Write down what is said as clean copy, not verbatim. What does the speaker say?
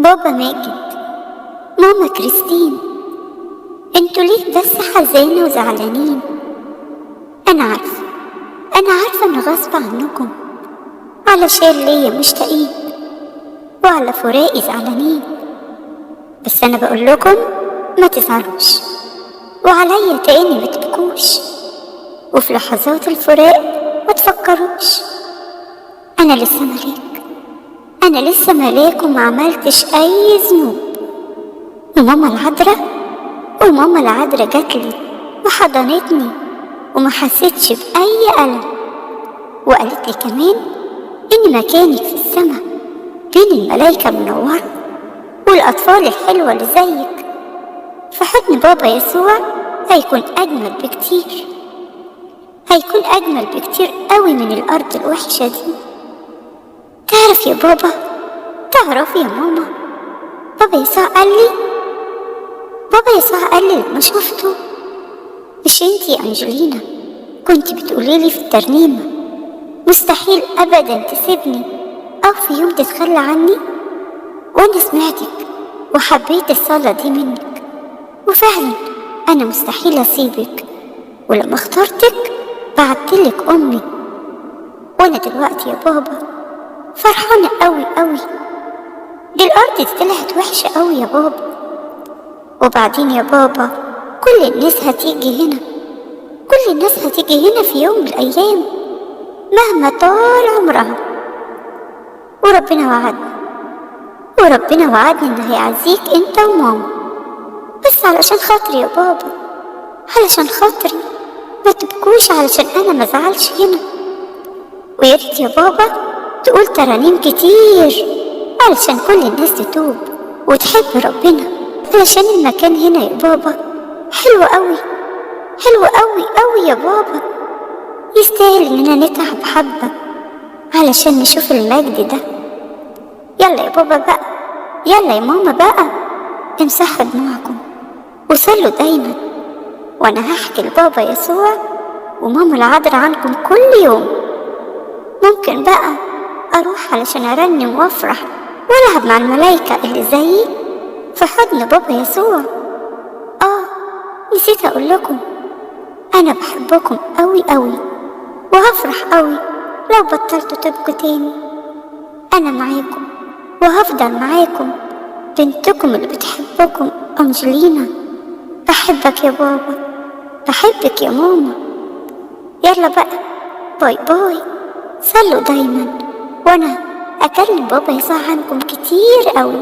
بابا ماجد، ماما كريستين، انتوا ليه بس حزانة وزعلانين؟ انا عارفة، انا عارفة ان غصب عنكم، علشان ليا مشتاقين وعلى فراقي زعلانين، بس انا بقول لكم ما تزعلوش، وعليا تاني ما تبكوش، وفي لحظات الفراق ما تفكروش. انا لسه ملاك، انا لسه ملاك وما عملتش اي ذنوب. وماما العذراء، وماما العذراء جاتلي وحضنتني وما حسيتش بأي ألم، وقالت لي كمان إن مكانك في السما بين الملايكة المنورة والأطفال الحلوة اللي زيك، في حضن بابا يسوع هيكون أجمل بكتير، هيكون أجمل بكتير قوي من الأرض الوحشة دي. تعرف يا بابا، تعرف يا ماما، بابا يسوع قال لي، بابا يسوع قال لي لما شفته، مش انتي يا أنجلينا كنت بتقولي لي في الترنيمة مستحيل أبدا تسيبني أو في يوم تتخلى عني؟ وأنا سمعتك وحبيت الصلاة دي منك، وفعلا أنا مستحيل أسيبك، ولما اخترتك بعتلك أمي. وأنا دلوقتي يا بابا فرحانة قوي قوي، دي الأرض دي طلعت وحشة قوي يا بابا. وبعدين يا بابا كل الناس هتيجي هنا، كل الناس هتيجي هنا في يوم من الأيام مهما طال عمرها. وربنا وعدني، وربنا وعدني إنه هيعزيك أنت وماما، بس علشان خاطري يا بابا، علشان خاطري ما تبكوش، علشان أنا ما ازعلش هنا. ويا ريت يا بابا تقول ترانيم كتير علشان كل الناس تتوب وتحب ربنا، علشان المكان هنا يا بابا حلو قوي، حلو قوي قوي يا بابا، يستاهل اننا نتعب حبة علشان نشوف المجد ده. يلا يا بابا بقى، يلا يا ماما بقى، امسحوا دموعكم وصلوا دايما، وانا هحكي لبابا يسوع وماما العذراء عنكم كل يوم. ممكن بقى اروح علشان ارنم وافرح والعب مع الملايكة اللي زيي في حضن بابا يسوع. نسيت اقول لكم انا بحبكم قوي قوي، وهفرح قوي لو بطلتوا تبكوا تاني. انا معاكم وهفضل معاكم، بنتكم اللي بتحبكم أنجلينا. بحبك يا بابا، بحبك يا ماما. يلا بقى bye bye، صلوا دايما، وانا اكلم بابا يسوع عنكم كتير قوي.